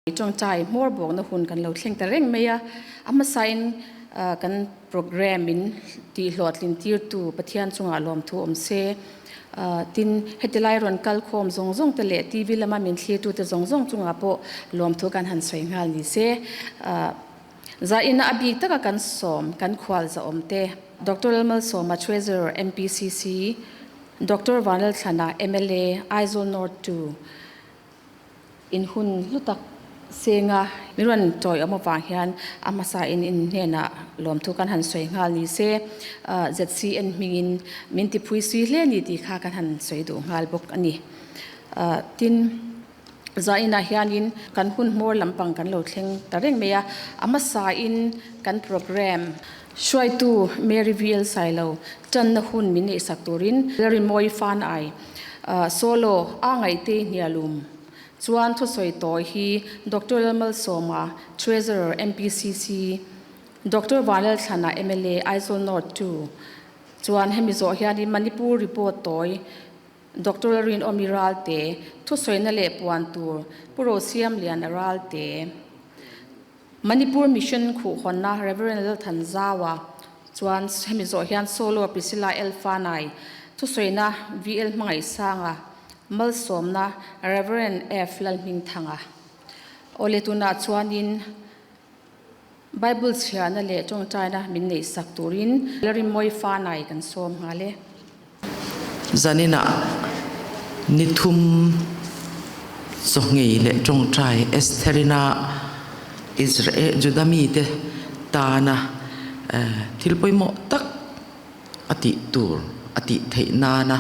Tawngtai hmawr bawkna hun kan lo thleng ta reng mai a, a hmasain kan programme in tihhlawhtlin tirtu Pathian chungah lawmthu awm se. Tin, heti lai rawn kal khawm zawng zawng te leh TV lama min thlirtute zawng zawng chungah pawh lawmthu kan han sawi nghal ni se. Zaina a bik taka kan sawm kan khual zahawm te, Doctor Lalmalsawma Treasurer MPCC, Doctor Vanlalthlana mla Aizawl North ii, In hun hlu tak senga min rawn chawi awm avang hian a hmasa in in hnenah lawmthu kan han sawi nghal ni se, ZCN hmingin min ti phui sui hle ni tih kha kan han sawi duh nghal bawk a ni. Tin, zainah hianin kan hun hmawr lampang kan lo thleng ta reng mai a, a hmasa in kan programme hruaitu Mary VL Sailo tanna hun min neihsak turin Lalrinmawii Fanai Solo a ngaihte hnialum chuan thusawi tawi hi Doctor Lalmalsawma, Treasurer, MPCC, Doctor Vanlalthlana, mla, Aizawl North ii chuan hemi zawh hianin Manipur report tawi Doctor Lalrinawmi Ralte thusawina leh puan tur Pu Rosiamliana Ralte, Manipur Mission khuhhawnna Rev. Lalthanzaua chuan hemi zawh hian Solo Priscilla L. Fanai thusawina VL Hmangaihsanga malsawmna Rev. F. Lalhmingthanga Awle tunah chuanin Bible chhiarna leh tawngtaina min neihsak turin Lalrinmawi Fanai kan sawm nghal e. Zaninah ni thum chawhngei leh tawngtai Estherina Israel Juda mite tana thil pawimawh tak a tih tur a tih theih nana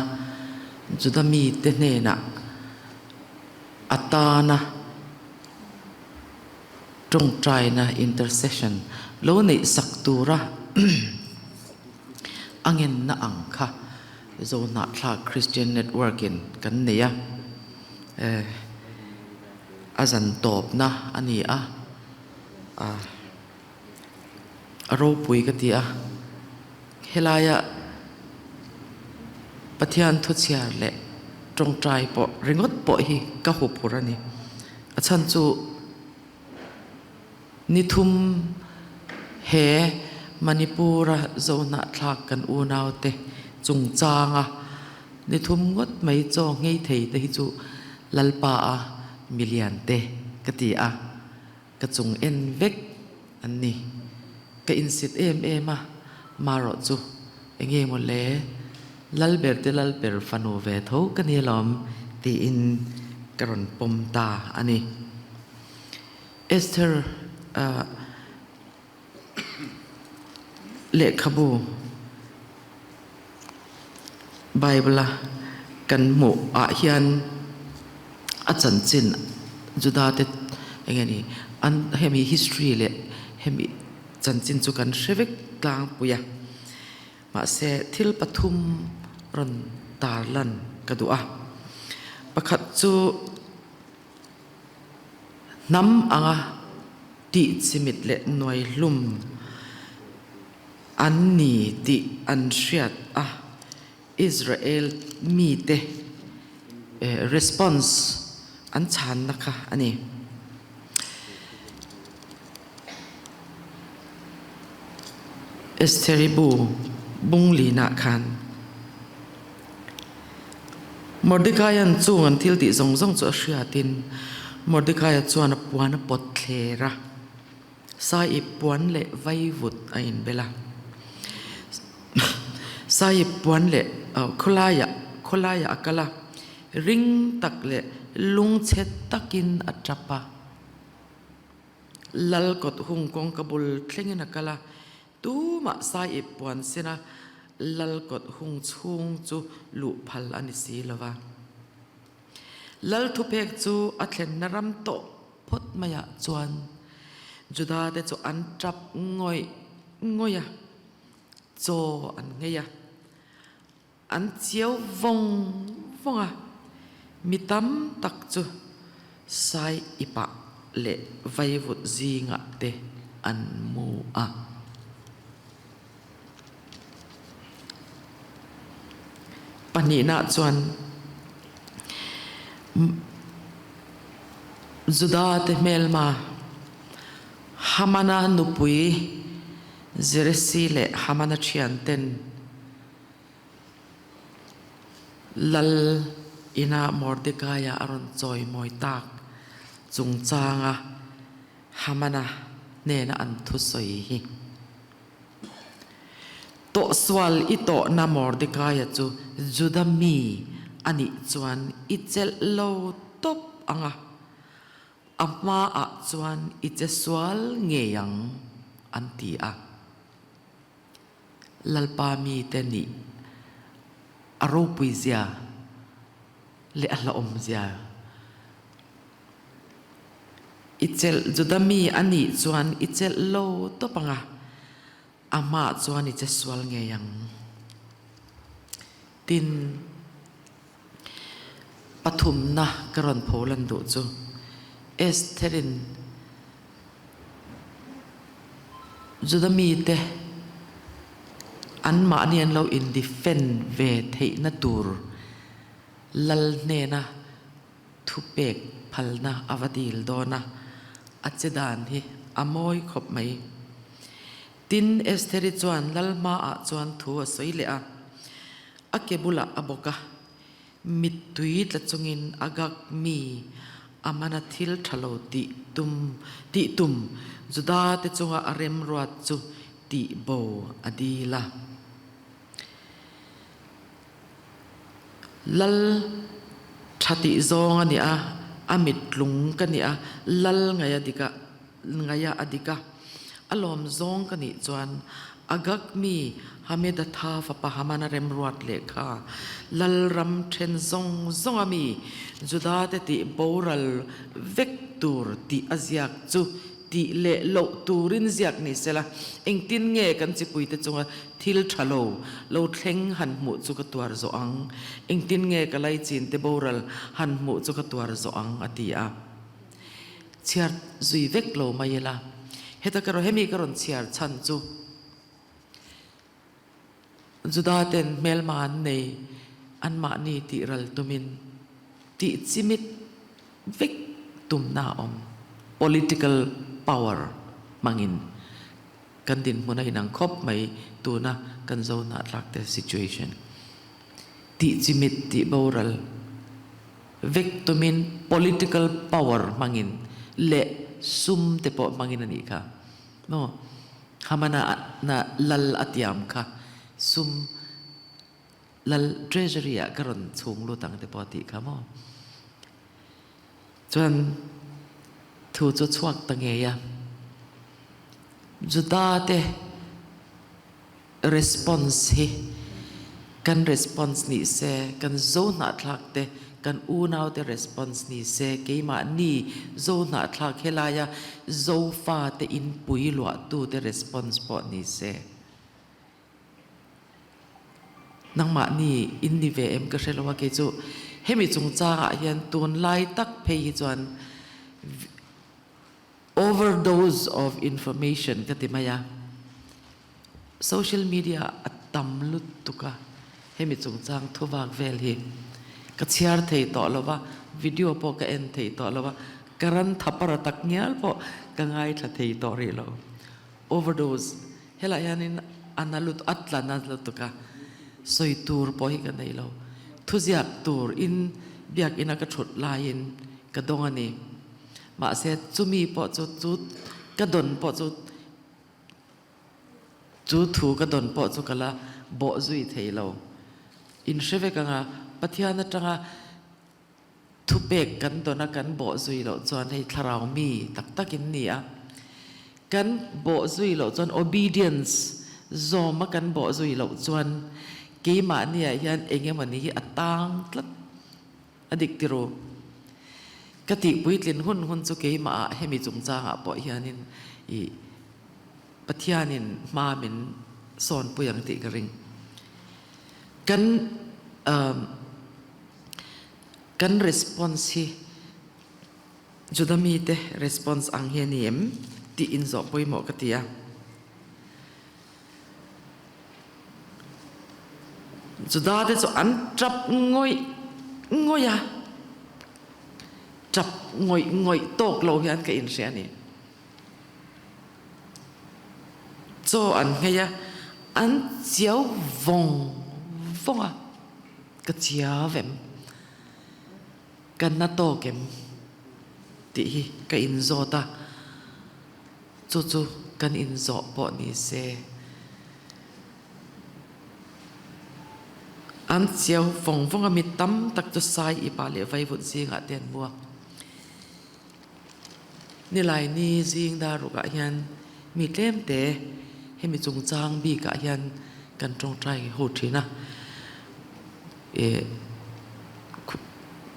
Juda mite hnenah a tana tawngtaina, intercession, lo neih sak tura a ngenna ang kha Zohnahthlak Christian Network in kan nei a, a zan tawpna a ni a, a ropui ka ti a, helaia Pathian thuchhiar leh tawngtai pawh ringawt pawh hi ka huphurh a ni. A chhan chu ni thum he Manipur-a Zohnahthlak kan unaute chungchanga ni thum ngawt mai chaw nghei thei te hi chu Lalpa-a milian te ka ti a, ka chung en vek an ni. Ka insit em em a, marawh chu enge maw le? Lalber te Lalber fanu ve tho ka ni alawm tiin ka rawn pawm ta a ni. Esther lehkhabu Bible a kan hmuh ah hian a chanchin Juda te eng nge ni an hemi history leh hemi chanchin chu kan hre vek tlangpui a. Mahse, thil pathum rawn tarlan ka duh a. Pakhat chu hnam anga tih chimit leh nuaihlum an ni tih an hriat a, Israel mite response an chhanna kha a ni. Estheri bu bung linah khan Mordekaia'n chung an thil tih zawng zawng chu a hriatin Mordekaia chuan a puan a pawt thler a, Saip puan leh vaivut a inbel a. Saip puan leh khawlaiah khawlaiah a kal a, ring tak leh lungchhe takin a tap a. Lal kawt hung kawngka bul thlengin a kal a, tumah Saip puan sena Lal kawt hung chhung chu luh phal a ni si lo va. Lal thupek chu a thlenna ram tawh phawt maiah chuan Juda te chu an tap ngawih ngawih a, chaw an nghei a. An chiau vawng vawng a, mi tam tak chu sai ipah leh vaivut zingah te an mu a. Pahnihna chuan. Juda te hmelma Hamana nupui Zeresi leh Hamana thianten Lal ina Mordekaia a rawn chawimawi tak chungchanga Hamana hnena an thusawi hi. Tawhsual i tawhna Mordekaia chu Juda mi a nih chuan i chelh lo tawp ang a, a hmaah chuan i che sual ngei ang, an ti a. Lalpa mite nih a ropui zia leh a hlauhawm zia I chelh Juda mi a nih chuan i chelh lo tawp ang a, a hmaah chuan i che sual ngei ang. Tin, pathumna ka rawn pho lan duh chu Estherin Juda mite anmahni an lo in-defend ve theihna tur lal hnena Thupek phalna a va dil dawn a, a che dan hi a mawi khawp mai. Tin, Estheri chuan lal hmaah chuan thu a sawi leh a, a ke bulah a bawk a, mittui tla chungin Agag mi Amana thil tha lo tih tum tih tum Juda te chunga a remruat chu tih bo a dil a. Lal tha tih zawng a ni a, a mittlung ka ni a, lal ngaih a dik a, ngaih a a dik a. A lawm zawng ka nih chuan Agag mi Hamedatha fapa Hamana remruat lehkha, lal ram then zawng zawnga mi Judate tih boral vek tur tih a ziak chu tih leh loh turin ziak ni sela, engtin nge kan chipuite chunga thil tha lo lo thleng han hmuh chu ka tuar zawh ang? Engtin nge ka laichinte boral han hmuh chu ka tuar zawh ang? a ti a. Chhiar zui vek lo mai ila, heta ka rawn hemi ka rawn chhiar chhan chu Juda ten hmelma an nei, anmahni tih ral tumin tih chimit vek tumna a awm. Political power hmangin kan dinhmun a inang khawp mai tuna kan zo hnahthlak te situation. Tih chimit tih boral vek tumin political power hmangin leh sum te pawh hmangin a nih kha. Maw? Hamana na lal a tiam kha sum lal treasury ah ka rawn chhung lut ang te pawh a tih kha maw? Chuan thu chu chhuak ta ngei a, Juda te Response hi kan response ni se, kan zo hnahthlak te, kan unau te response ni se, keimahni zo hnahthlak helaia Zofa te inpui luahtu te response pawh ni se. Nangmahni in ni ve em ka hre lo a, kei chu hemi chungchangah hian tunlai tak phei hi chuan Overdose of information ka ti mai a, social media a tam lutuk a, hemi chungchang thuvak vel hi ka chhiar thei tawh lo va, video pawh ka en thei tawh lo va, ka ran thapara tak ngial pawh ka ngaithla thei tawh rih lo. Overdose helai hianin a na lut a tla na lutuk a, sawi tur pawh hi ka nei lo. Thuziak tur in biakina ka thut laiin ka dawng a ni. Mahse, chumi pawh chu, chu ka dawn pawh chu, chu thu ka dawn pawh chu ka la bawh zui thei lo. In hre vek anga Pathian atanga thupek kan dawn a kan bawh zui loh chuan hei thlarau mi tak tak in ni a. Kan bawh zui loh chuan obedience zawm a kan bawh zui loh chuan keimahniah hian eng emawni hi a tang tlat. A dik ti ru. Ka tih puitlin hun hun chu keimah ah hemi chungchangah pawh hianin i Pathianin hma min sawn pui ang tih ka ring. Kan kan response hi Juda mite response ang hi a ni em tih inzawh pawimawh ka ti a. Juda te chu an tap ngawih ngawih a. Ṭap ngawih ngawih tawk lo hian ka inhria a ni. Chaw an nghei a, an chiau vawng vawng a, ka chiau em? Ka na tawk em? Tih hi ka inzawt a, chu chu kan inzawh pawh ni se. An chiau vawng vawng a, mi tam tak chu sai ipa leh vaivut zingah te an buak. Nilaini zing dar rukah hian mi tlemte hemi chungchang bikah hian kan tawngtai ho thin a. Ih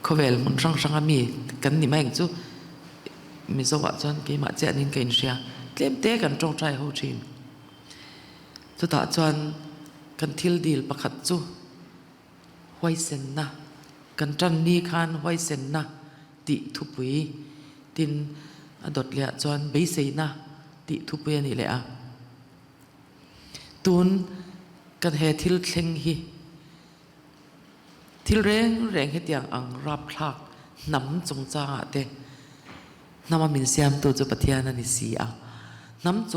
khawvel hmun hrang hranga mi kan ni mai ang chu Mizoah chuan keimah chiah niin ka inhria. Tlemte kan tawngtai ho thin. Chutah chuan kan thil dil pakhat chu huaisenna, kan tan ni khan huaisenna tih thupui tin a dawt leh ah chuan beiseina tih thupui a nih leh a. Tun kan he thil thleng hi thil reng reng hetiang ang rapthlak hnam chungchangah te hnama min siamtu chu Pathian a ni si a. Hnam chung.